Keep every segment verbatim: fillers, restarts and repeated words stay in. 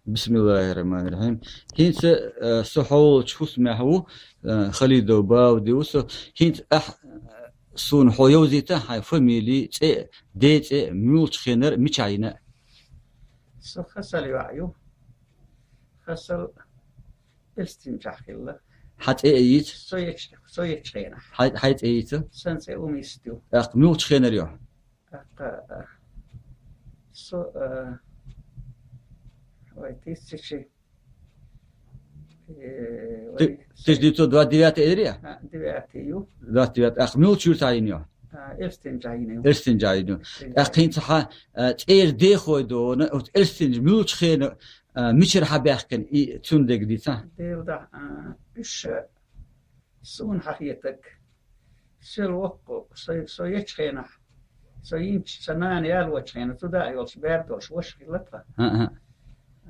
Бисмиллахир-рахманир-рахим. ХӀинца, э, со хьо волчу хӀусамехь ву, э, Халидов Бауди ву со. ХӀинца ахь, э, суна хьо йовзийта, хьайн фамили, цӀе, ден цӀе, муьлхачу хенара, мичахь йина? Со Хасал йоӀ ю. Хасал Элстинчохь хилла. Хьан цӀе а йийца? Со ечу, со ечу хенахь. Хьай, хьай цӀе йийца? Сан цӀе Умист ю. ТӀаккха муьлхачу хенара ю? ТӀаккха, а, со, а, вай, тысячи, э, вай, тысяча девятьсот двадцать девятый элира? А, девятый ю. Двадцать девятый. ТӀаккха муьлхачу юьртахь йина ю? А, Элстинчохь йина ю. Элстинчохь йина ю. Элстинчохь. ТӀаккха хӀинца хьан, а, цӀера дехой дона, оцу Элстинчу муьлхачу хенахь, а, мичара хьан баьхкина и цуьнан дерг дийца? Дела да, а, уьш, а, суна хьан хетарг. Сел воккху, со, со ечу хенахь, со йинчу, сан нана ялочу хенахь, цу да а йолуш, бер долуш, ваша хилла тхан. ХӀан-хӀа.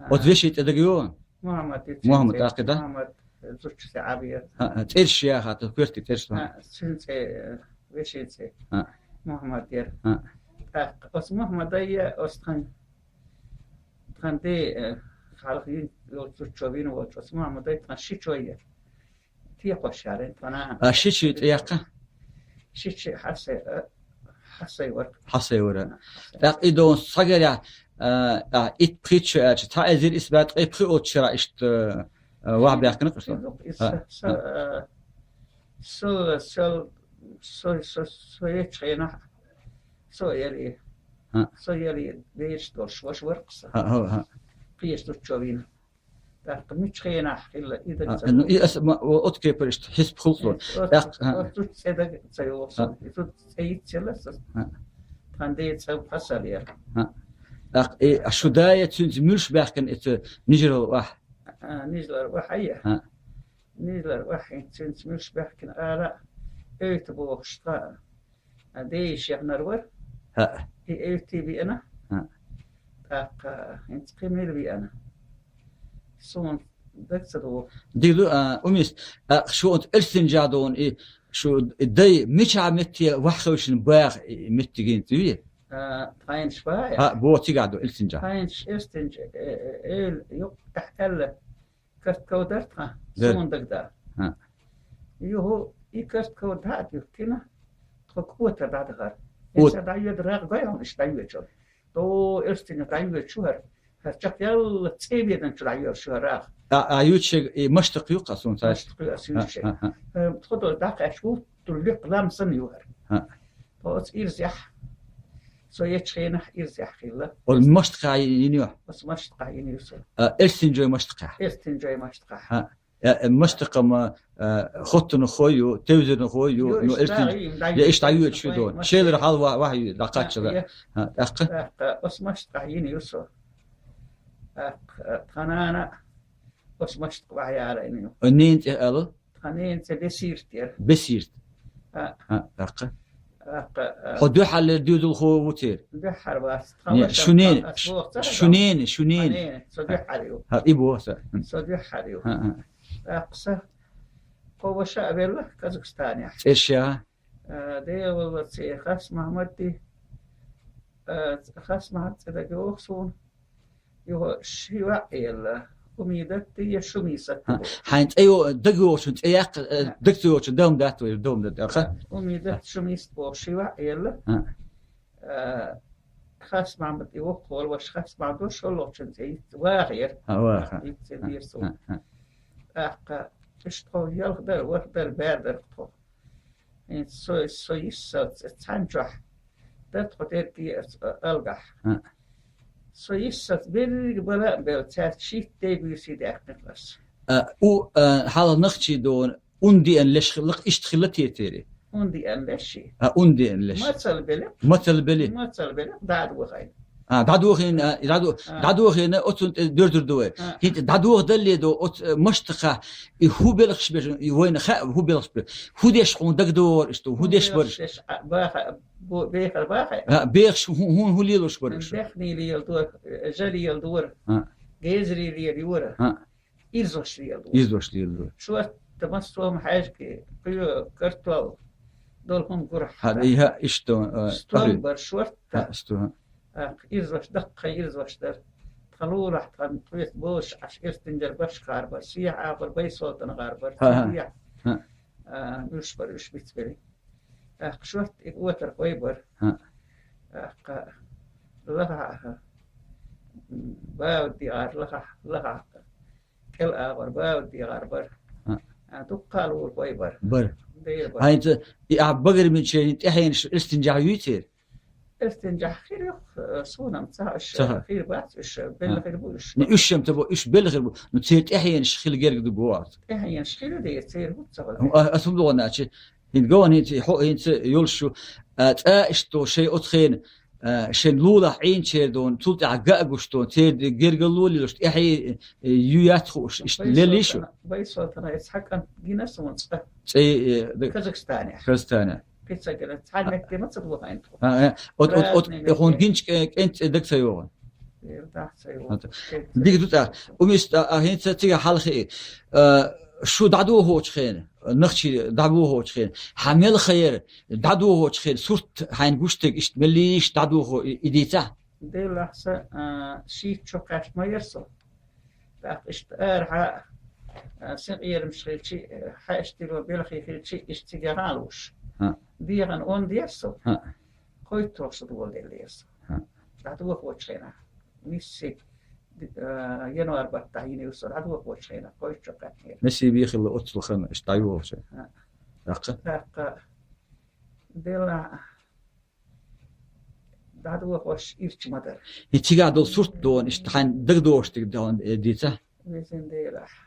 А. Оцу вешин цӀе дага ю? Мухьаммад ю. Мухьаммад, тӀаккха да? Мухьаммад, зудчун цӀе Ӏабир. ХӀан-хӀа. ЦӀераш яха, ту коьртиг цӀераш ду. ХӀан, цуьнан цӀе, э, вешин цӀе. ХӀан. Мухьаммад яра. ХӀан. ТӀаккха оцу Мухьаммадай, оцу тхан, тхан де, э, хьалха йин, йолчу зудчо вина волчу, оцу Мухьаммадай тхан шичой яра. Текхош яра тхан нана. А шичи тӀе яккха? Шичи Хьасай, э, Хьасай вара. Хьасай вара. Хьасай. ТӀаккха и дона схьагарехь, а, а, итт-пхийтта шо аьлча, цхьа эзар исс бӀе ткъе пхиъолчу шарахь иштта, а, вахьа баьхкина кху со? Иза, иза, а, са, а, а. Со, со, со, со, со ечу хенахь, со яри. ХӀан. Со яри, бераш долуш, ваша вара кху сан. ХӀан, хӀан, хӀан. Кхечу зудчо вина. ТӀаккха мичу хенахь хилла и дага ца... А, ну, и аса ма, о, оцу кепара иштта хьисап хуьлу суна. Оцу, тӀаккха, а, оцу цӀе дага ца йогӀу суна. А. И цу цӀе йицъелла аса. А. Тхан ден цӀе Хьасал яра. А. ТӀаккха и, а, шу да я цуьнца муьлш баьхкина и цу нижарал вахь? А, нижарал вахь а я? А. Нижарал вахь хӀинца цуьнца муьлш баьхкина ала, Эвта бохуш тхан. А, ден йиша яхнар вара. ХӀаъ. И Эвти веана. ХӀаъ. ТӀаккха хӀинца кхин мила веана. Суна дага ца догӀу. Дилу, а, Умист, а, шу оцу Элстинчохь долу и шу дай мичахь метте вахьхевшина баха и меттигин цӀе ве? А, тхайнаш баха? ХӀаъ, бо цигахь ду Элстинчохь. Тхайнаш Элстинча, э, э, эвла юкъ тӀехь аьлла. Карт ков дара тхан, дара. Суна дагадара. ХӀаъ. Юху, и карт ков дӀа а дуьттина, тхо котара дӀадахара. Кот- Эса дӀайоьду рагӀ гой хьуна, иштта дӀайоьдучу. То Элстинчу дӀайоьдучу хӀара. ХӀара чекхъяьлла цӀе веданчу дӀайоьдучу хӀара рагӀ. А, а, юьту шега и Маштакх ю-кх ас суна цхьа? Маштакх ю ас юьту шега. ХӀаъ, хӀаъ, хӀаъ. Э, тхо долу дӀакхаьчча ву, ту луькъ лам санна ю хӀара. ХӀаъ. Оцу ирзехь. Со ечу хенахь ирзехь хилла. Оцу Маштакхахь йина ю? Оцу Маштакхахь йина ю со. А, Элстинчой Маштакхахь? Элстинчой Маштакхахь. А, а, Маштакха ма, а, хоттунхой ю, тевзарнхой ю, ю, ну, иштта Элстин-, дагӀа ю, я иштта дӀайоьдуш ю, дӀайоьдуш ю, дон. Шелара хьалха ва-, вахьа ю, дӀакхаччалц. Я. А, тӀаккха? ТӀаккха оцу Маштакхахь йина ю со. ТӀаккха, а, тхан нана оцу Маштакх вахьа яра йина ю. Ненан цӀе ала? Тхан ненан цӀе Бесирт яра. Бесирт. А. А, тӀаккха? ТӀаккха, а. Хьо дуьххьарлера доьзалхо ву церан? Дуьххьара вац. Тхан... Не, ваша, шу нена, ас боху ца шу хеза? Нена, шу нена. Тхан нена, со дуьххьара ю. ХӀаъ, и боху сан. Со дуьххьара ю. ХӀаъ, хӀаъ. ТӀаккха сан кхо ваша а велла Казахстанехь. ЦӀераш яха? А, Дела валлалц, Хас Махьмад ди, а, Хас Махьмад цӀе дага йогӀу суна. Юха ши ваӀ елла. Умидат ди я Шумисат ди бу. ХӀаъ, хьайн цӀе йо-, дага йогӀучун цӀе яккха, э, хӀаъ, дага ца йогӀучун дам дац вай, дам дац, аха? ХӀаъ, Умидат, Шумисат боху ши ваӀ елла. ХӀаъ. Э, Хас Махьмад и воккхаволу ваша, Хас Махьмад шолгӀачун цӀе йиц-, ваха яра. ХӀаъ, ваха. Йиц-, йиц-, дийр суна. ХӀаъ, хӀаъ. ТӀаккха иштта тхо ялх дара, ворхӀ дара, бер дара тхо. ХӀинца со, со йиссалц цхьана чохь дара тхо дерриге а, а, алгахь. ХӀаъ. Со йиссалц берриге бала а белла, цаьрца шийтта де буьйсий даьккхина ас. А, у, а, хьалха нахчий дона, ун деана леш хилла-кх, иштта хилла те церан? Ун деана леш ши. А, ун деана леш. Мацалла белла-кх. Мацалла белла. Мацалла белла-кх, дӀа а дохийна. А, дӀадохийна, а, дӀадо-, а, дӀадохийна, оцунна тӀе дуьрзур ду вай. А. ХӀинца дӀадохадалле до, оцу, э, Маштакхахь, и хӀун белхаш берш, и вайна хаьа, хӀун белхаш берш. ХӀун деш хьуна дагадогӀура иштта, хӀун деш бараш? ХӀун белхаш деш, а, баха, бо-, бехар баха? А, бехаш хӀун, хӀун, хӀун лелош бараш? Бехний леладора, жа леладора, а, гезарий лелайора. А. Ирзош леладора. Ирзош леладора. Шортта массо а хьаьжкӀий, кхоь, картол, долу хӀума гура. ХӀаъ, и хӀаъ, иштта, а, стол бар шортта. ХӀаъ, стол. ТӀаккха ирзош, даккхий ирзош дара. тхан лулахь, тхан тхоьца бозуш Ӏаш, Эрстинджара башхара бар, Сехьа агӀор Байсолтана гӀар бар, ХӀа, ХӀа. Сехьа. ХӀа. А, уьш бар, уьш бицбелли. ТӀаккха шортта и отар хой бар. ХӀа. ТӀаккха лахахь, м, Бавдди гӀар, лахахь, лахахь. КӀел агӀор Бавдди гӀар бар. ХӀа. А, дуккха лула хой бар. Бар. Дера бар. ХӀанз и а багармичерийн тӀаьхьенаш Эрстинджахь юй церан? Эрстинджахь хир юх, э, суна-м ца хаьа уьш, ца хаьа. Хир бац уьш, белла хир бу уьш. Не, уьш-м ца бу, уьш белла хир бу. Ну, церан тӀаьхьенаш хила герга ду боху. ТӀаьхьенаш хила деза, церан хӀума ца хаьа. Ну, а, ас хӀума боху, значит, хӀинца гон хӀинца, хьо-, хӀинца йолуш шу, а, цкъа иштта шайн оцу хенахь, а, шайн лулахь Ӏийначеран дона, цул тӀаьхьа ган а гуш дона, церан гергарло а лелош, тӀаьхье, э, ю яц хууш, иштта леллий шу? Байсолтана, Байсолтана эцхьа кӀант гина суна цкъа. ЦӀе, э, д-, Казахстанехь. Казахстанехь. Кхин ца гина, цхьа метте ма ца бохайна тхо. А, э, от, от, от, Разный хьуна метте. Гинчу кӀе-, кӀентан цӀе дагца йогӀу? Эр дац ца йогӀу. Вот. КӀентан цӀе. Дика ду тӀаккха. Умиста, а, хӀинца цига хьалхе. А, шу дӀадохочу хенахь, нахчий дӀабохочу хенахь, хьан мел хайра дӀадохочу хенахь, сурт хьайна гуш дерг иштта меллий иштта дӀадохо и, и дийцахь? Делахь сан, а, шийтта шо кхаьчна ма яра со. ТӀаккха иштта арахьа, а, синкъерамаш хилчи, а, хьаьштиро белхий хилчи, иштта цига гӀан луш. ХӀа. ДегӀан онда яра со. ХӀа. КхойтталгӀа шо доладелла яра со. ХӀа. ДӀадохочу хенахь. Мисси, а, январь баттахь йина ю со, дӀадохочу хенахь, кхойтталгӀа шо кхаьчнера. Мисси бехилла оццул ханна, иштта дӀайохучу. ХӀа. ТӀаккха? ТӀаккха, делахь, дӀадохош ирча ма дара. И цигахь долу сурт дона, иштта хьайн дагадохуш дерг дона, э, дийца? Везан Делахь.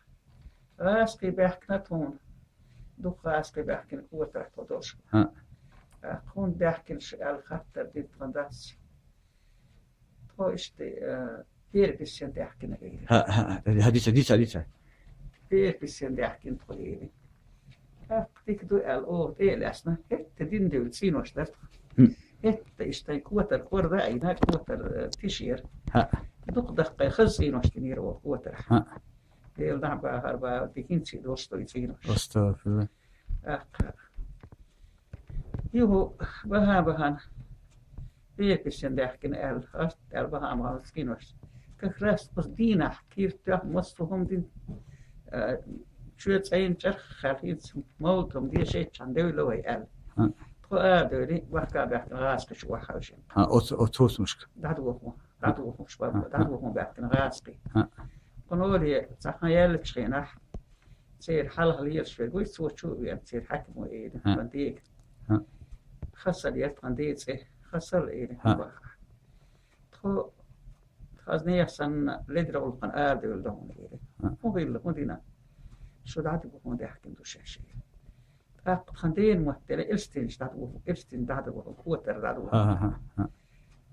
ГӀазкхий баьхкина тхуна. Дукха гӀазкхий баьхкина котарахь тхо долуш. ХӀа. ТӀаккха хӀунда даьхкина шу аьлла хаттар дина тхан дас. Тхо иштта, э, переписен даьхкина вайна. ХӀа, хӀа, хӀа, дийца, дийца, дийца. Переписен даьхкина тхо вайна. ТӀаккха дика ду аьлла, оха тӀе а лаьцна, хӀетта дина девлла цӀенош дара тхан. ХӀетта иштта котар кӀорда а йина, котар, э, тишера. ХӀа. Дукха даккхий хаза цӀенош динера оха котарахь. ХӀа. Дела дӀа бахар бахар, дикинчи долуш ду и цӀенош. Астагфирулла. ТӀаккха. Юху баха-бахана переписен даьхкина аьлла, гӀарт аьлла баха-бахана цӀенош. Как раз оцу дийнахь киртоьхна массо хӀума дина, а, чоь цӀайна чӀарххьара хӀинца мовлатам дешийтчхьана девлла вай аьлла. ХӀа. Тхо арадевлли, бахка баьхкина гӀазкхичу охьахьаьжина. ХӀа, оцу, оцу хӀусамашка. ДӀадоху, дӀадохуш бара, хӀа, хӀа. ДӀадоху баьхкина гӀазкхи. ХӀа. Кхуноле цхьа хан яьллачу хенахь, церан хьалха лелаш верг вуй, цо чу а веана, церан хьаькамо элира, хӀа, тхан дега. ХӀа. Хасал яра тхан ден цӀе, Хасал элира, хӀа, хӀун баха. Тхо, тхо нехан санна ледара гӀуллакхана арадевлла ду хьуна элира. ХӀа. ХӀун хилла, хӀун дина? Шу дӀадугу хӀун даьхкина ду шаьш элира. ТӀаккха тхан дена мотт делла, Элстинчу дӀадугу, Элстин дӀадугу, котар дӀадугу. ХӀа, хӀа, хӀа, хӀа.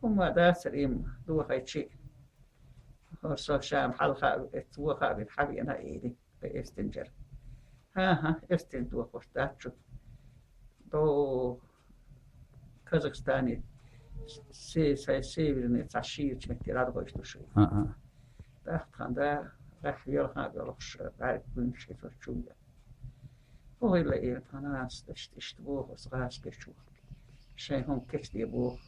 ХӀумма дацара имма, дохайчи. ХӀара со ша-м хьалха а, эцца воха а вина, хьавеана а элира. Тхан Эрстинчара. ХӀан-хӀа, Эрстин дохош дац шу. До Казахстане се-, сай северный цхьа ширачу метте дӀадохуьйтуш ду шу. ХӀа-хӀа. ТӀаккха тхан да гӀеххьа велха а воьлхуш, бӀаьрг буьйцуш хӀинца чу веана. ХӀун хилла, элира тхан нанас, иштта, иштта боху аса гӀазкхичо. Шайн хӀума кечде боху.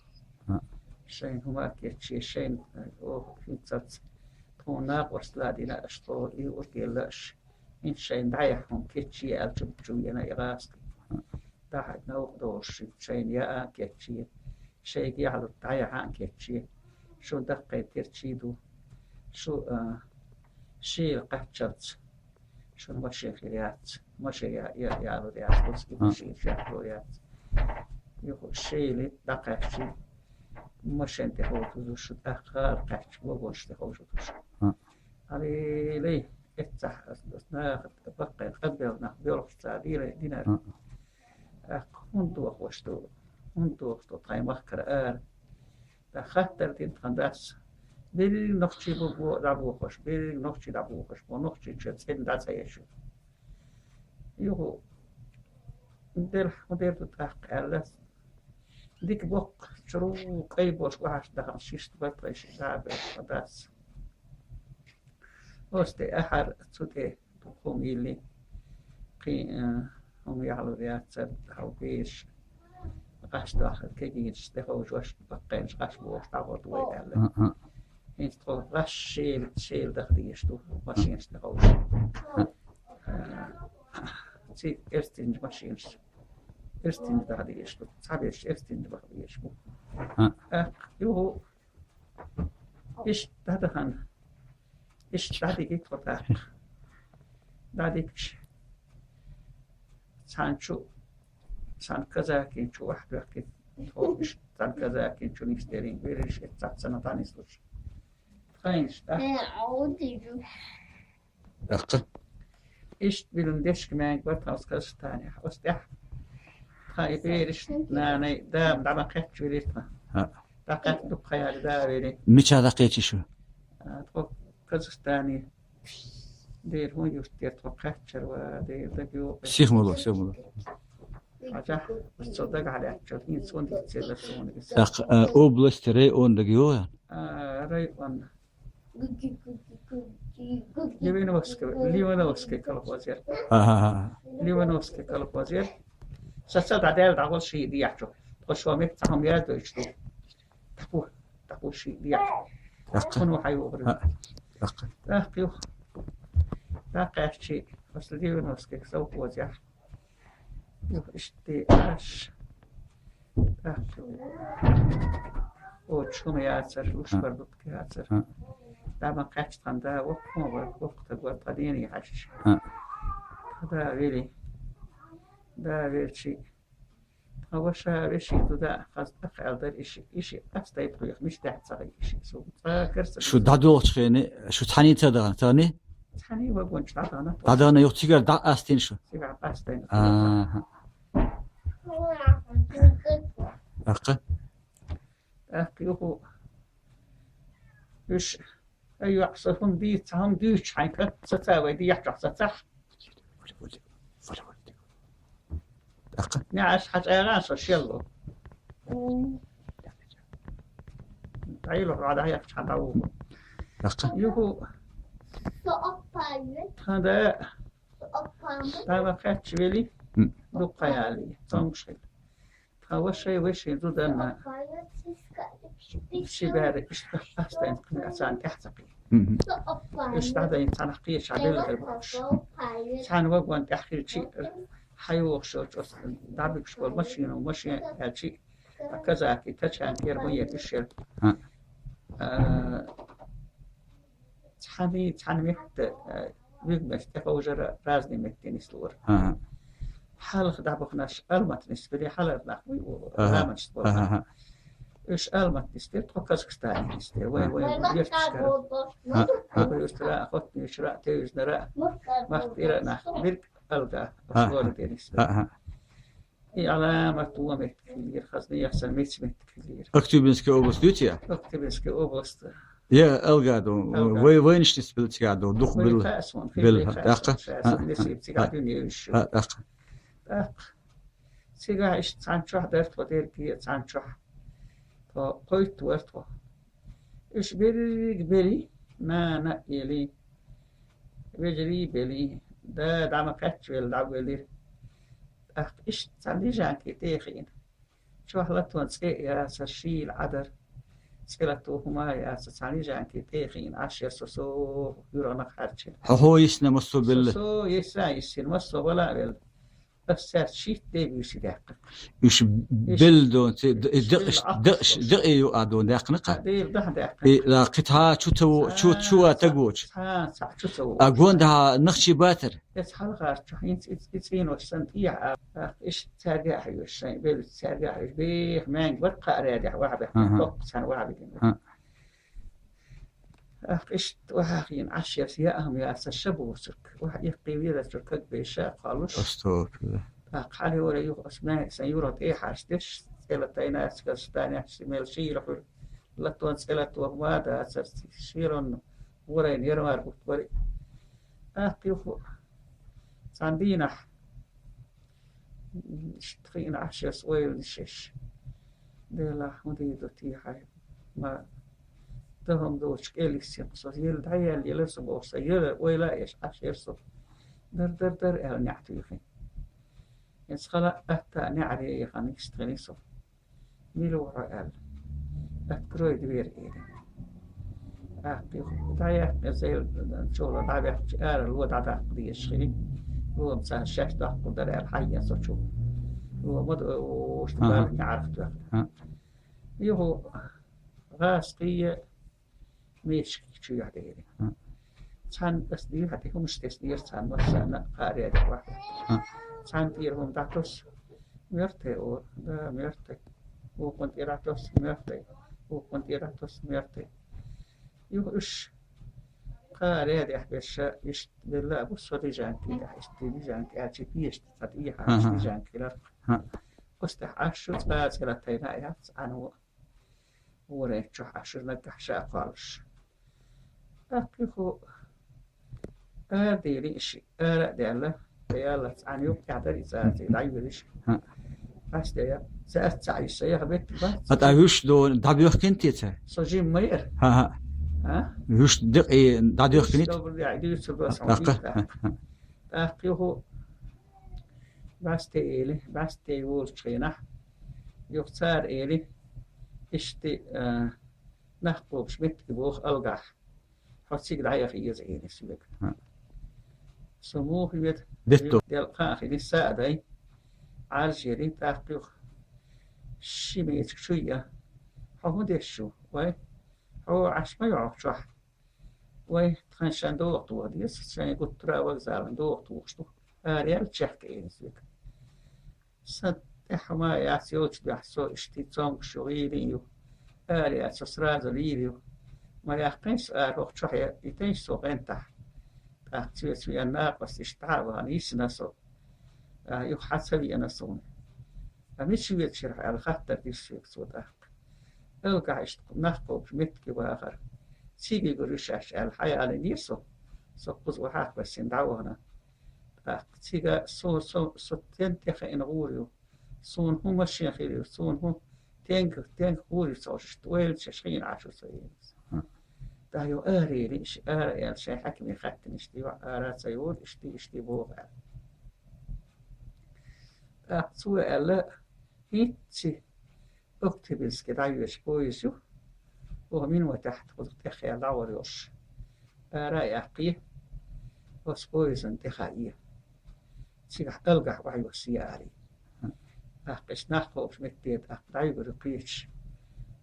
ХӀа. Шайн хӀума кечъе, шайн, оха хӀинцац тхуна накъосталла дина аша, тхо юург елла аша. ХӀинца шайна дӀаяхьа хӀума кечъе аьлла чу, чу веана и гӀазкхи. ДӀахьа новкъа долуш шайна яа а кечъе, шайга яхьалург дӀаяхьа а кечъе. Шун даккхий терчий ду. Шу, а, шийла кхаччалц. Шуна машен хир яц. Машен я-, я-, ялур яц, куцкий машен шехло яц. Юха шийла дӀакхаьччи, машен тӀе ховшур ду шу, тӀаккха гӀала кхаьччи, вагонаш тӀе ховшур ду шу. Хьалелий, эццахь ас, ас наха баккхий къамел нах боьлхуш ца дийра динар. ТӀаккха хӀунда дохуш ду, хӀунда дохуш ду тхайн махкара ара? ТӀаккха хаттар дина тхан дас. Берриг нохчий бу, бу, дӀабохуш, берриг нохчий дӀабохуш бу, нохчий чу цӀена дӀа ца еш ю. Юху, делахь хӀун дер ду тӀаккха аьлла. Дика боккха, чуру кӀай болуш охьаш дахана шишта бара тхайн ши дӀа а баьлла тхан дас. Оцу тӀе ахьар цу тӀе хӀума йилли, кхин, а, хӀума яхьалур яцара, хьо бераш къаьстахь кегийчаш тӀе ховшош, баккхийнаш къаьсташ бохуш дӀагӀорду вай аьлла. ХӀа-хӀа. ХӀинца тхо гӀаш шел, шел даха дезаш ду машинаш тӀе ховш. Цига эрстинчу машинаш. Эрстинчу даха дезаш ду. Цхьаберш эрстинчу баха дезаш бу. ТӀаккха юху иштта дӀадахана. Иштта дӀадигира тхо тӀаккха. ДӀадигча. Цхьана чу, цхьана казакин чу вахьа доьхкина. Тхо иштта цхьана казакин чу нисделин, вириш эццахь цана дӀанислуш. Тхайнаш тӀаккха. Э, аудио. ТӀаккха. Иштта билан дешка маьнга бара тхан оцу Казахстанехь. Оцу тӀехь тхан и бераш нанай дама дӀа ма кхаьчча велира тхан. ХӀаъ. ДӀакхаьчча дукха яра да велира. Мича дӀакхечи шу? А, тхо Казахстане. Дера хӀун юрт дера тхо кхаьччара ва, дера дага юкъе. Сих ма ло, сих ма ло. Хьажа, со дага хьалаьцча, хӀинца хӀун дийццера суна иза. ТӀаккха, а, область, район дага юкъе? А, район. Ливановский, Ливановский колхоз яра. Ага. Ливановский колхоз яра. Саца дӀадаьлла дӀагӀол ший дехьачу. Тхо шо мет цхьа хӀума яздойчу ду. Тхо, тхо ший дехьачу. ТӀаккха. Хьуна хьайогӀур. ХӀаъ. ТӀаккха. ТӀаккха юха. ТӀаккха аьлчи, оцу Ливановский совхоз яра. Юха иштта аш. ТӀаккха. Оцу хӀума яцара, луш ХӀаъ. Продукт яцара. ХӀаъ. ДӀа ма кхаьчча тхан да, воккха хӀума вара, воккха таг вара, тхан дене хьаьжча. ХӀаъ. Тхан да вели. Да велчи. Тхан ваша вешин туда, хаза тӀаккха аьлла дара, иши, иши, ас тайпа хьоьху, миш тӀехь ца хьоьху, иши. Со цӀа карца. Шу дӀадолчу хене, шу цхьаний ца дахана, царний? Цхьаний вагончу дӀадахана. ДӀадахана юха цигара дӀа астина шу? Цигара астина. Аха. ТӀаккха? ТӀаккха юху. Уьш, ай, йоӀ, со хӀума дийца, хӀума дуьйцу хьайна, кат саца вай дехьа чохь сацахь. ТӀаккха? НеӀарш хьачӀагӀа со шелло. М. Айло хьо дӀаяхча хьан дӀавугу. ТӀаккха? Юху. Тхан да. Тхьа ма кхаьчча вели, М. дукха яли, цомгуш хила. Тхан ваша вешин зударна. Ши баьра иштта астайн кхин а царна тӀаьхьа ца кхин. Мгм. Иштта дӀадайна цхьанах кхеча белгар бохуш. Цхьана вагон тӀаьхьа хилчи, хьайогӀуш йолчу оцу дӀабуьгуш болу машина, машина аьлчи, а казаки, тачанка яра, хӀун яра, уьш яра. А. А, Цхьаьний, цхьана метта, э, вуьгнаш тӀеховжара разный метте нислора. Ага. Хьалха дӀабаханаш Алмат нисбеле, хьалар нах вуй, Ага. раманчество. Ага, ага. Уьш Алмат нисбеле, тхо Казахстане нисбеле. Вай, Ага. вай, вай, верчашкара. Ага, ага. Вай уьстара, хотнуьйшара, тевжнара, махтира нах, мирг алга, Ага. школа де нисбеле. Ага. И Ӏаламат вон меттиг хилира, хазна яхсан меца меттиг хилира. Актюбинская область дуьйцу я? Актюбинская область. Я, Алгадо, Алгадо. Вай, вайнаш нисбелла цигахь ду, дукха Вай белла. Кхаъ сон, Белла, хилла тхаъ, кхаъ, тӀаккха? сон, сон, А, нисиб цигахь а, дуьне уьш. а, тӀаккха. ТӀаккха. Цигахь иштта цхьана чохь дара тхо дерриге, цхьана чохь. Тхо кхойтта вара тхо. Уьш берриг бели, нана а ели, вежарий а бели, да, дӀа ма кхаьчча велла, дӀавелира. ТӀаккха иштта цхьана лежанке тӀе а хиъна. Чохь латон цӀе а яцара, шийла Ӏа дара. ЦӀе лато хӀума а яцара, цхьана лежанке тӀе а хиъна, Ӏаш яра со, со юьргӀанах хьаьрчина. Хьо, хьо йисна массо а белла? Со, со йисна а йисина, массо а вала а велла. Ас цаьрца шийтта де буьйса даьккхина. Уьш Уьш белла дон, ци, д-, уьш декъаш, белла декъаш, Ӏахуш. Декъе ю а дон даьккхина кхаъ? А, дера даха даьккхина. И, ла, кхин цхьа чу ца во-, чу, Цхьа, чу а цхьа, таг воцу. Цхьа, цхьа чу ца во. А гонда хьа нах чи батар? Эс хьалхарчу, хӀинца и, и цӀенош сан тӀехьа а, тӀаккха иштта цаьрга а хьоьжуш, сайн беллачу цаьрга а хьоьжуш, беха маьнга бара кхаъ рядехь вахьа бехна, Аха. топпа цхьана вахьа бигина. Аха. ТӀаккха иштта вахьа хиъна Ӏаш яра, яа хӀума яцара ша боцург. Вахьа иккхий везачуьра кагбеша кхоллуш. Астагфирулла. ТӀаккха хьалайора юха ас май сан юра тӀехьарш деш, цӀе латайна ас каста нехча мел шийла хуьлу. Латон цӀе лато хӀума а дацара, шийронна ворайна яра мара бутт бари. ТӀаккха юха цхьана дийнахь Иштта хиъна Ӏаш яра ойла шеш. Делахь, хӀун дийр ду те хьайн? Ма, дан хӀума доцуш кӀел йисина со, ела дӀаяьлла, ела со бохуш, сан ела ойла а еш Ӏаш яра со. Дар, дар, дар аьлла, неӀ туьйхина. Иза хала а атта а неӀаре яхана йистхилира со. Мила ву хьо аьлла. Открой дверь, элира. ТӀаккха юха дӀаяьккхина, зел чула дӀабаьккхича, ара ло дӀадаккха дезаш хилла. Ло царна шаьш доккхал дара аьлла, хьаяьнна со чу. Ло ма ду, уьш балин Ӏарх тоьхна. Юха гӀазкхий мешкий чу юьхьделира. Цхьана ас дийхьа тӀе хӀумаш теснера царна, массарна кхаъ рядик вахь. Цхьана тӀера хӀума дӀатосу, мертвый олу, да, мертвый. Вукхунна тӀера дӀатосу, мертвый. Вукхунна тӀера дӀатосу, мертвый. Юха уьш кхаъ рядехь берш иштта белла а бу со лежанка тӀехь, иштта лежанка аьлча, пешта цхьа тӀехьа лежанка хиларх. Оцу тӀехь Ӏаш ю, цкъа а цӀера тайна а яц, Ӏаьнна ву. Ворайна чохь Ӏаш ю, наггахь ша а кхоллуш. ТӀаккха юха арадели ши, ара а даьлла, тӀе яллалц Ӏаьнна юккъехь дара и цӀа, цӀе дӀайоьлуш. Ас тӀе я, цаьрца цхьаъ ю, сан яха беттиг бац. Ткъа вуьш ду, дӀабоьхкина те цара? Со жимма яра. ХӀан-хӀа. А? Вуьш декъий дӀадоьхкина? Вуьш добрый день, дуьйцур ду сан. ТӀаккха? ТӀаккха юха бӀаьсте эли, бӀаьсте волчу хенахь, юха цара эли, иштта, а, нах кхобуш меттиг боху алгахь. Хьо цига дӀаяха еза, эли соьга. Со муха веда? Делкъа хили са а дай, Ӏаржъели, тӀаккха юха ши мечиг чу а. Хьо хӀун деш ю? Вай, хьо Ӏаш ма ю хьо чохь? Вай, тхан шайн догӀа тоха деза, шайн гуттара а вокзалан догӀа тухуш ду. Ара яьлла чехка, эли соьга. Сан тӀехь хӀума яц йолчу дуьхьа со иштта цомгуш ю, гӀийла ю. Ара яц со сразу лийр ю. Ма яьккхинчу ара хӀокху чохь я, и тайш со гӀентахь. ТӀаккха цоьца веана накъост иштта дӀа а вахана йисина со. А, юха хьан ца веана суна? Ткъа мича веачара хьо аьлла хаттар дира соьга цо тӀаккха. Алгахь иштта нах кхобуш меттиге вахара. Цига гур ю шаьш аьлла, хьаялийнера со. Со кхуза охьа а кхоьссина дӀа а вахана. ТӀаккха цига со, со, со стенна тӀе хаийна гӀур ю. Суна хӀун машен хир ю, суна хӀун тенга, тенга гӀур ю ца хьожуш, ойла шаьш хиъна Ӏаш ву со, эли. ТӀаккха юха ара эли, иштта ара аьлла, шайн хьаькаме хаттина, иштта юха ара ца йора, иштта, иштта боху аьлла. ТӀаккха цо аьлла, хӀинцца Октябрьске дӀайоьдуш поезд ю. Оха минотехь тхо тӀехъяьлла дӀагӀор йолуш. Ара а яьккхий, оцу поездана тӀе хаий. Цигахь алгахь охьайоссий аьлла. ТӀаккха иштта нах кхобуш метте тӀаккха дӀайгур ю кхечаш.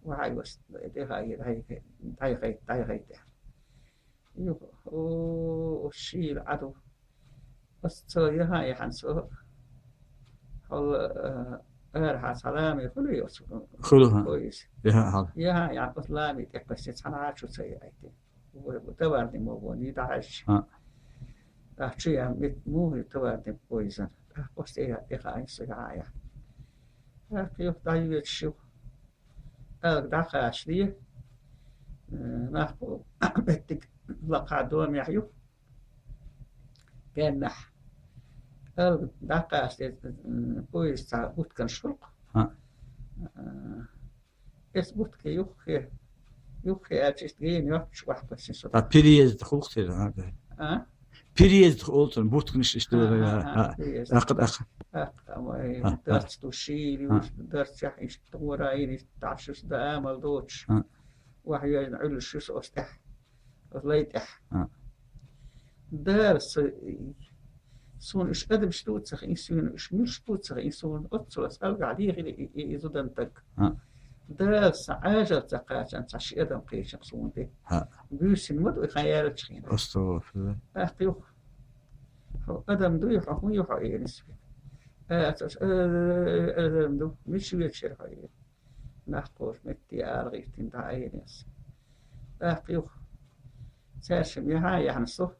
Охьайосса тӀе хаий, дӀайхайта, дӀайхайта аьлла. Юха, о, оцу шийла Ӏа ду. Оцу цо яхьа а яхьана со, хьол, э, арахьа цхьа лами хуьлу оцу, хуьлу, хӀа, поезд. Яхьа хьал. Яхьа а яхьана, оцу лами тӀе кхаьссина цхьана Ӏачу ца яйти. Вай, товарный вагон, и дӀахьаьжча. ХӀа. ТӀаккха чу ян мит-, муха ю товарный поездана. ТӀаккха оцу тӀе я-, тӀе хаийна со яхьа а яхьана. ТӀаккха юха дӀайоьдуш ю. Алга дӀакхачале, э, нах бу-, меттиг лакхахь домехь ю. Геннахь. Алга дӀакхачале, э, поезд цхьа бутканаш хуьлу-кх. ХӀа. Э, эс бутке юххе, юххе аьлча, иштта гена йоццуш охьакхоьссина со. Ткъа переезд хуьлу-кх церан, хӀа? А? Переезд олу цунах, бутканаш иштта. ХӀа, хӀа, хӀа, хӀа, хӀа, переезд. ТӀаккха, тӀаккха. ТӀаккха, ой, хӀа, хӀа, дарц ду, шийла ю, хӀа, дарцехь иштта гӀора йина, иштта дӀа шуьца дан амал доцуш. ХӀа. Охьайоьжна Ӏуьллуш ю со оцу тӀехь, оцу лай тӀехь. ХӀа. Дала со, суна уьш адамаш ду ца хаьа, суна уьш муьлш ду ца хаьа, суна оццул ас алгахь дехира и, и, и зудан таг. ХӀа. Дала сан Ӏажал ца кхачан цхьа ши адам кхечира суна тӀе. ХӀа. Буьйсина ма ду и хан яьллачу хенахь. АстагӀфирулла. ТӀаккха юха: «Хьо адам дуй, хьо хӀун ю хьо?» — элира соьга. Аса, э, э, э, «Адам ду, мича веачара хьо?» — элира. Нах кхобуш метте ала гӀиртина дӀа а айина аса. ТӀаккха юха цаьршимма яхьа а яхьана со,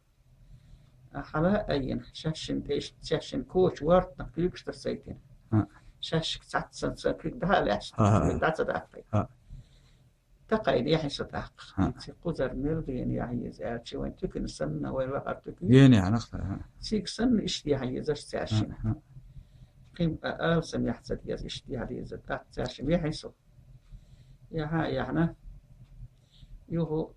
а, хьала а айина, шаьшшинна тӀе иштта, цаьршинна коча вортанах куьйгаш тасайтина. ХӀа. Шаьшшига цхьацца сан куьг дӀа а лаьцна, ХӀа, ХӀа, куьг ХӀа. дӀа ца даккхай. ХӀа. Такхайна яхьи со тӀаккха. ХӀа. ХӀинца кхузара мел гена яхьа еза аьлча, вайн туькина санна, вайн лахара туькина. Гена яхьанах, хӀа. Цига санна иштта яхьа езаш цаьршимма. ХӀа, хӀа. Кхин а алсам яхьа ца деза, иштта яхьа деза, тӀаккха цаьршимма яхьи со. Яхьа а яхьана, юха,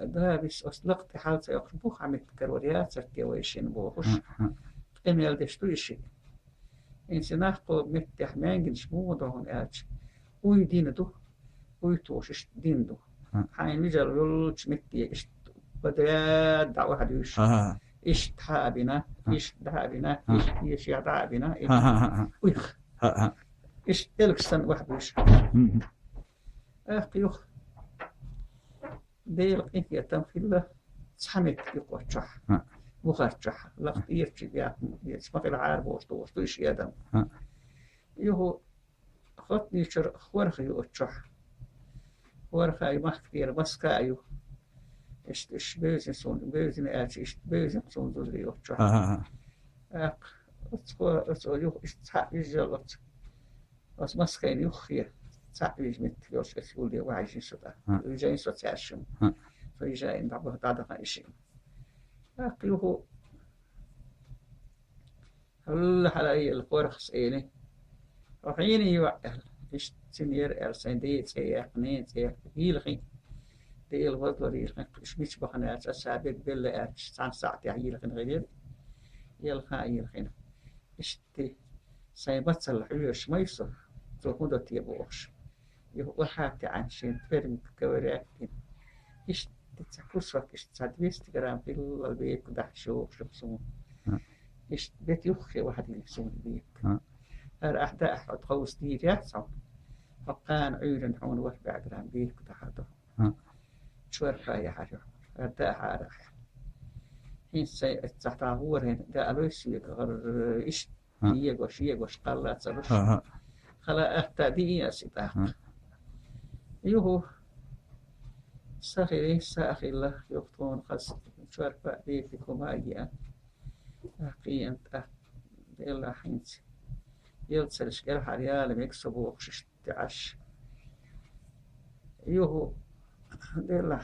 да, вис оцу лакха тӀе хьал ца йоккхуш, буха меттиг карор яцара те вай шина бохуш, ХӀа, хӀа. къамел деш ду и шиъ. ХӀинца нах кхобу меттехь маьнгнаш муха ду хьуна аьлча, уй дина ду, уй тухуш иштта дина ду. Хьайн вижар йолчу метте иштта бадаьд дӀа вахьа дуьйш. Иштта хьа а бина, иштта дӀа а бина, иштта эшех дӀа а бина, иштта уйх. Иштта элгаш санна вахьа буьйш. Аккха юха Делан къинхетам хилла цхьа меттиг юкъа чохь. Бухар чохь. Лакха тӀерачу яхна, ма хила хьара бохуш долуш ду иша адам. Юха Хотничуьра хӀорха ю оцу чохь. ХӀорха ю, махкара маска а ю. Иштта, иштта бевзина суна, бевзина аьлча, иштта бевзина суна зуда ю оцу чохь. Аха, аха. ТӀаккха оцу хо-, оцу юха иштта цхьаъ вижжал оцу. Оцу маскайна юххе цхьаъ вижа меттиг йолуш, аса юлде вахьижина со тӀа. Вижина со цаьршимма. Со йижина дӀабаха, дӀадаха ишимма. ТӀаккха юха Алла хьала елла хӀорхас эли. Хьо хьенан йоӀ аьлла. Иштта цуьнан яра аьлла, сайн ден цӀе яьккха, ненан цӀе яьккха, йийлахи. Делан вазлар йийлахи, уьш мича бахана аьлча, аса бег белла аьлча, цхьана сахьтехь йийлахина хилира. Елха а йийлахина. Иштта сайн мацалла хьоьжуш ма ю со, цо хӀун до те бохуш. Юха охьа а таьӀна шен тӀермиг ковырять дина. Иштта цхьа кусок, иштта цхьа двести грамм хиллал бепиг дахьаш йогӀуш ю суна. Иштта бет юххе вахьадина суна бепиг. ХӀара ахь даа хьо тховса дийр яц хьуна. Хьо кхана Ӏуьйранна хьуна ворхӀ бӀе грамм бепиг дахьар ду. Чорпа яхьар ю. ХӀара даа хьара ахь. ХӀинца сайн эццахь тхан гӀоран даа лой соьга гӀар иштта. Егош, егош, кхалла ца луш. Хала атта диъ аса и тӀаккха. Юху. Са хили, са а хилла, юха тхуна хаза чорпа а, бепиг хӀума а еана. ТӀаккха кхиъна тӀаккха, делла хӀинца. Елцарш кӀелхьара яла мега со бохуш иштта Ӏаш. Юху, делла.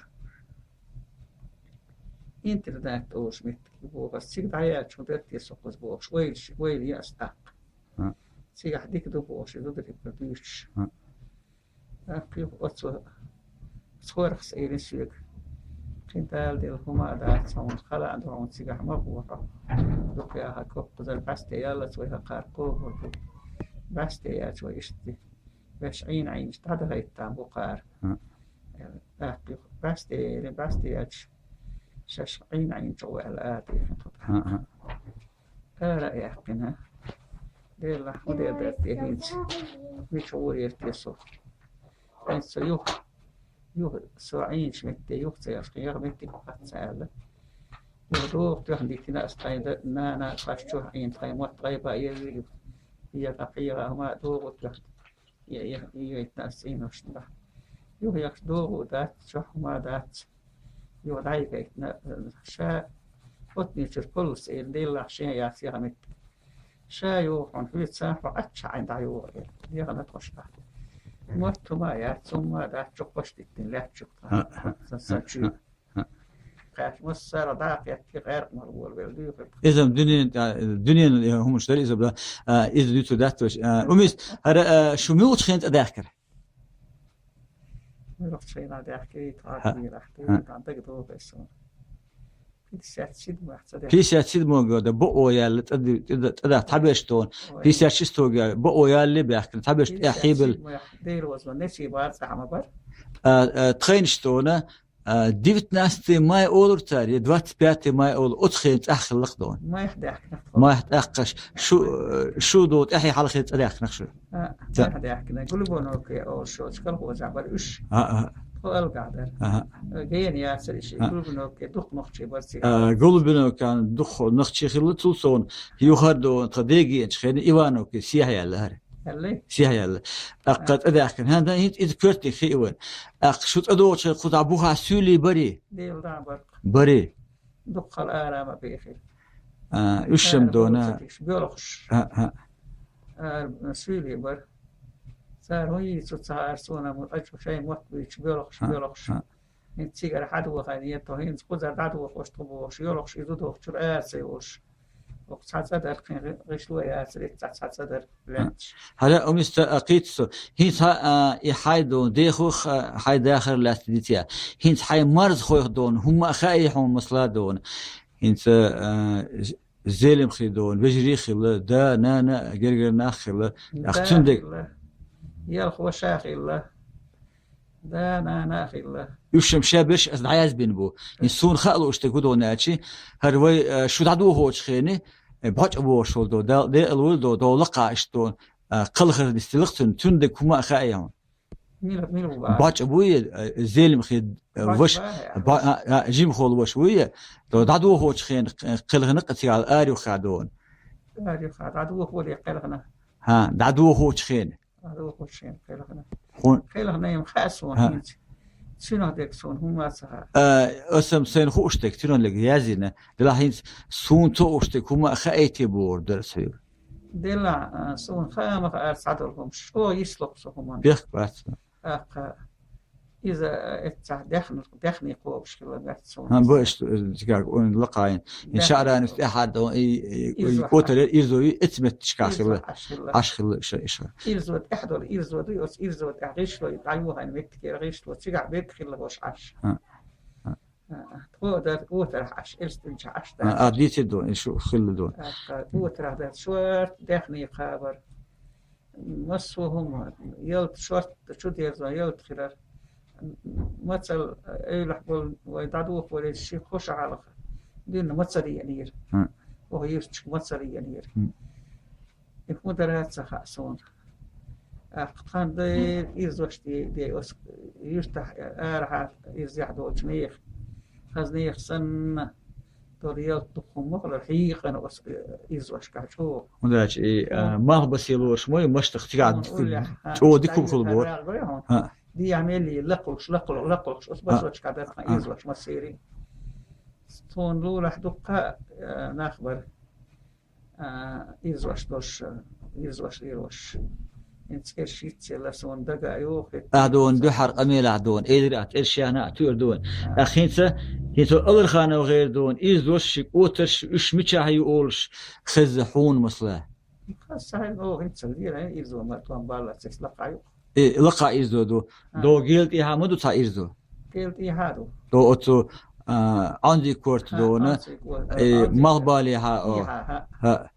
Интернат олуш меттиг ю боху ас. Цига дӀаяьлча, хӀун дара те со кхуза бохуш. Ойла, ойла е ас тӀаккха. Цигахь дика ду бохуш, и зударий пара дуьйцуш. ТӀаккха юха оцу, оцу хӀорхас элира соьга. Кхин Дала делла хӀума а дац хьуна, хала а ду хьуна цигахь ма боху. Дукха яха коккхузар бӀаьсте яллац вай хӀокхара кхобур бу. БӀаьсте яьлча вай иштта. Веш Ӏийна Ӏийначу дӀадахайта там бу кхара. ТӀаккха юха бӀаьсте яьлча, бӀаьсте яьлча, шаьш Ӏийна Ӏийначу ваьлла ара тӀехьа тхо тӀаккха. Ара а яьккхина. Деллахь, хӀун дер дара те хӀинца? Мича гӀур яра те со? ХӀинца со юха, юха со Ӏийначу метте юха ца яхаш, кхин яха меттиг бац ца аьлла. Юха догӀу тоьхна дитина ас тхайн да-, нана, кхаш чохь Ӏийна тхайн мотт гӀайба а елли ю. Еган, кхеган хӀума а догӀу тоьхна. Я, я, я, йойтина ас цӀийношна бахьа. Юха яхаш догӀу а дац, чохь хӀума а дац. Юха дӀайгайтина, ша оцунечуьра поллас элира, деллахь шен яц яха меттиг. Ша юха хьуна хьоьца, хьо Ӏаччахь Ӏайн дӀайогӀу элира. Яхана тхо ша. Мотт хӀума а яц, хӀума а дац, чу кхош диттина лаьттачух тхан. Сан, сан чуьра. Кхаьш массара дӀа а кхетти, гӀеркъа мара волавелла дуьйхира. Иза дуьнен, а, дуьненан, э, хӀуманаш дара иза, а, иза дуьйцур дац вайша. А, Умис, хӀара, а, шу муьлхачу хенахь тӀедаьхкира? Муьлхачу хенахь даьхкира, тхьа дийрахь, дийрахь, дага догӀу суна. Пятьдесят седьмой ца даьхкира. Пятьдесят седьмой года бакъо яьлла, тӀе-, тӀе-, тӀедахь тхьаберш тхуна. Ой. Пятьдесят шестой года бакъо яьлла баьхкина, тхьаберш тӀехь хьебелла. Пятьдесят седьмой, Дела вазло, несиб бара цӀахь ма бара. А, а, тхайнаш тхуна, А, девятнадцатое мая олура цара, я двадцать пятое мая олура, оцу хенахь цӀахь хилла-кх дона. Майх даьхкина тхо. Майх тӀаккха шу, шу дона тӀаьхье хьалхе цӀа даьхкина шу. А, ца- майх даьхкина. Глубоноке олуш йолчу колхозехь бара уьш. А, а. Тхо алгахь дара. Аха. Гена яцара иши. А. Глубоноке дукха нохчий бара цига. А, Глубонокан дукха нохчий хилла цул совна. Юхара дона тхан дегенчу хенахь Ивановке сехьа яьлла хӀара. Яьллий? Сехьа яьлла. ТӀаккха цӀа даьхкина. ХӀан, дан хӀинца иза коьртаниг хи а вайн. ТӀаккха шу цӀа догӀучу хенахь кхузахь бухахь суьйлий барий? Дела дӀа бара-кх. Барий. Дуккха хала арама бехира. А, уьш шам дона. Боьлхуш. А, а. Ара суьйлий бара. Цара хӀун йийцу ца хаар суна, амма ачу шайн мотт буьйцуш боьлхуш, боьлхуш. ХӀинца цигара хьадохайна, тхо хӀинца кхузара дӀадохуш тхо бохуш, йолхуш иза дохучура ара ца йолуш. Оха цхьа цӀа дара, кхин гӀи-, гӀишло яцара, цхьа, цхьа цӀа дара лаьтташ. ХӀара, Умис, ца а кхийца со. ХӀинца хьа, а, и хьай дона, дехо ха-, хьай дахар лаьцна дитя. ХӀинца хьай марзхойх дона, хӀумма а хаий хьуна масала дона. ХӀинца, а, з-, зелимхий дона, вежарий хилла, да, нана, гергара нах хилла. Ах, да, цундег хилла. Ялх ваша хилла. Да, нана а хилла. Уьш-м шаберш ас дӀаязбина бу. Ин суна хаа луш тӀе гудоначи, хӀара вай, э, шу дӀадохочу хене, э, бӀоча бохуш волу до, Дала декъала вуйла до, до лакха иштта, э, кхалхар дистилах цунна, цунна дерг хӀума а хаьа хьуна. Мила, мила ву бара? БӀоча буй, э, Зелимхи, э, бӀоча ваша, бара, ба-, а, а, жимхол ваша вуй, до дӀадохочу хене, э, кхелхина кхин цигахь ара юххе дона. Ара юххе, дӀадохоле кхелхина. ХӀа, дӀадохочу хене. ДӀадохочу хене кхелхина. Хьуна. Кхелхина-м хаьа суна хӀинца. Цуьнах дерг суна хӀума а ца хаьа. А, аса-м сайна хууш дерг, цуьнах дерг язйина. Делахь хӀинца суна ца хууш дерг хӀума а хаийти бохур дара соьга. Делахь, а, суна хаа ма хаьара цхьадолу хӀума, чӀогӀа йисло-кх со хӀуманна. Бехк бац. ТӀаккха иза, а, эццахь даьхни, даьхни кхобуш хилла моьтту суна. ХӀан, бу иштта, э, цигахь, ой, лакхахь. Ин шаӀранаш тӀехьа ду, и, и, и, ирзо котар, ирзо ю, эцу метташкахь хилла. Ирзо Ӏаш хилла. Ӏаш хилла иша, иша. Ирзо тӀехь долу, ирзо ду, оцу ирзо тӀехь гӀишло ю, дӀайохийна меттигера гӀишло, цигахь берг хилла хӀорш Ӏаш. ХӀан. ХӀан. А, тхо а дар, котарахь Ӏаш, элстинчахь Ӏаш дар. А, а, дийци ду, и шу хилла ду. ТӀаккха котарахь дар шорта даьхни кхабар. Массо а хӀума, ялта шортта чу дерзо, ялта хилар. Мацалла эвлахь болу вай дӀадохавалийта ши-кхо шо хьалха дуьйна мацалла еанера. ХӀан. Оха юьрташка мацалла еанера. ХӀан. И хӀун дара ца хаьа суна. ТӀаккха тхан дай ирзош де, де оцу юьртахь арахьа ирзехь долчу нехан. Хаза нехан санна, долу ялта дукха хӀума ма хилла, хьийкъана оцу, э, ирзошкахь чӀогӀа. ХӀунда аьлча и, а, малхбасе лоруш ма ю, маштах цигахь хьуна уллехь, а, чӀогӀа дика хӀума хилла боху. ХӀан. Дехьа мелли лакхалуш, лакхалуш, лакхалуш, оцу башочкахь дара тхан ирзош массеран. Тхуна лулахь дуккха, э, нах бара. А, ирзош долуш, ирзош лелош. ХӀинца цӀераш йицъелла суна дага а йоху. Ахьа дуьйна дуьххьара къамелахь дуьйна, элира ахьа цӀераш яхна а туьйра дуьйна. А. Ахьа хӀинца, хӀинца аларханов гӀера дуьйна, ирзош ши, котарш уьш мичахь ю олуш, хезза хьуна масала. Хаза сахьил оха хӀинца лира, ирзо ма тӀом балла цес лакха ю. Э, лакха ирзо ду. А. До гел тӀехьа ма ду цхьа ирзо? Гел тӀехьа ду. До оцу, а, Ӏанзи корта дуьйна, Ӏанзи корта, э, Ӏанзи малхбалехьа, о. ТӀехьа, хӀа. ХӀа.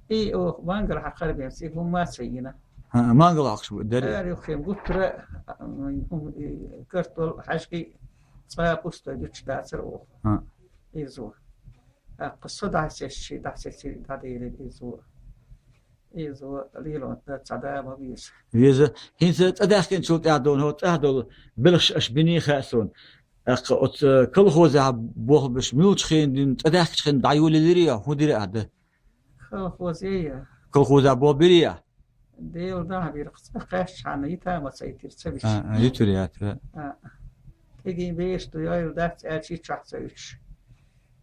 И, о, мангал хьакхар бен, цигахь хӀума ца йина. ХӀа, мангал хьокхуш бу, дерриг. Ара юххе гуттара, а, м, м, и, картол, хьаьжкӀи, цкъа а пустой дуьтуш дацара оха. ХӀа. Ирзо. ТӀаккха со дӀасецчи, дӀасеци, дӀаделира ирзо. Иза лело ца да ма веза. Веза. ХӀинца цӀа даьхкинчул тӀаьхьа долу, хӀо цӀахь долу белхаш аша биний хаьа суна. ТӀаккха оцу колхозехь болх беш муьлхачу хенахь, цӀа даьхкинчу хенахь дӀайолаелирий, хӀун дира ахьа дан? Колхозе я. Колхозехь болх бирий ахьа? Дела дӀа бира, цӀа кхаьччахьана йита ма ца йитира, ца вича. А, а, йитира яц, а. А. Кегий бераш ду, йойла дац аьлча, чохь ца уьтуш.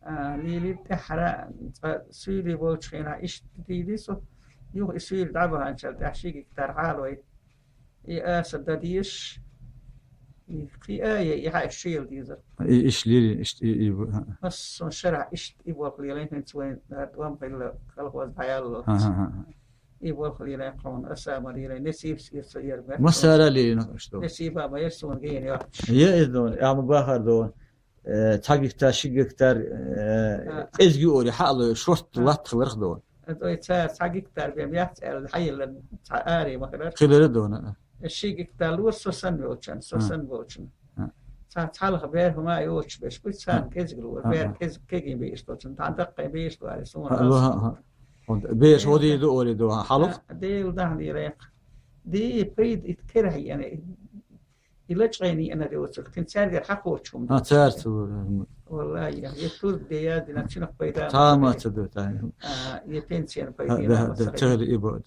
А, лелира тӀаьххьара, цкъа суьйли болчу хенахь иштта дийли со, юха и суьйли дӀабаханчул тӀаьхьа ши гектар хьалой. И аса дан дезаш, и кхиа а яй, и хьаьжча шу яла дезара. И, иш лири, иш, и, и, бу-, а. Массо шарахь иштта и болх лелайна, хӀинца вайн, а, тӀом хилла колхоз дӀаяллалц. Ха, ха, ха, ха. И болх лелайна хьуна, аса а ма лелайна, несибас ирца ер баьхна. Массара а лелийна, что? Несиба ма яр суна гена йоцуш. Я, иза дон, а ма бахар дон. Э, цхьа гектар, ши гектар, э, а, кӀезиг юури хьаалой, шорта, а, латта хиларх дон. Ой, цара цхьа гектар бен яц аьлла, хьаелла, цхьа аре ма хилар. Хилара дон, а. Ши гектар лур со санна волчун, со, а, санна волчун. А. Цхьа цхьалха бер хӀума а йоцуш беш, куьц царна, а, кӀезиг лур, а, бер, а, кӀезиг кегий беш долчун, тхан даккхий беш ду аьлла, суна, а, ас, а, а. Бераш, э, гӀо дийр ду, оре ду, а, хьалух? А, Дела дахнера яхха. Ди, пайда ит керахь яна. И лачкъайна еана де оцург, кхин цаьргара хьакхочу хӀума. А, цаьрца вара. Валлахи, я, я турба де яздина, цунах пайда. Цхьа а ма ца ду, цхьа. А, я пенсиян, а, пайда, да, да, ца хилла и бо.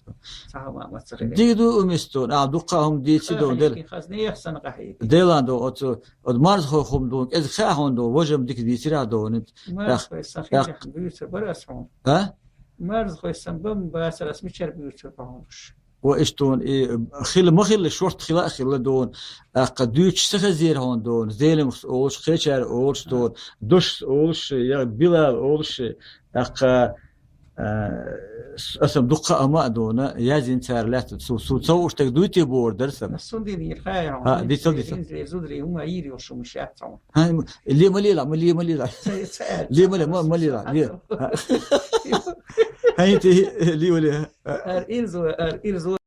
Цхьа хӀума ма ца хилла. Дика ду умистон, а, дуккха хӀума дийци дон, дел. Хазна яхсан къахьи. Делан дон, оцу, оцу марзхой хӀума дон, кӀезиг хаа хӀума дон, важам дика дийцира дон. Марзхой сан хилла буьйцур бара ас хьуна. А? Марзхой сан бан бацар ас мичара буьйцур бахьунуш. Ва иштта дон, и хила ма хилла, шорта хила а хилла дон. ТӀаккха дуьйцуш ца хезира хьуна дон, Зелимхас олуш, кхечара олуш дон, Дошас олуш, я Билал олуш, тӀаккха, а, с-, аса дуккха а ма а дона, язйина цара лаьцна, су, су ца хууш таг дуй те бохур дара сан. Ас сун дийна йира хаа хьуна. Ха, дицал, дицал. Инзаре, зударе, хӀума йийр йолуш хӀума шаьц хьуна. Ха, ле ма лела, ма ле ма лела. Ца, ца аьлла. Ле ма ле, ма, ма лела. Ле. Ха. Ха, ин те, ле ма ле. Ар ирзо, ар ирзо.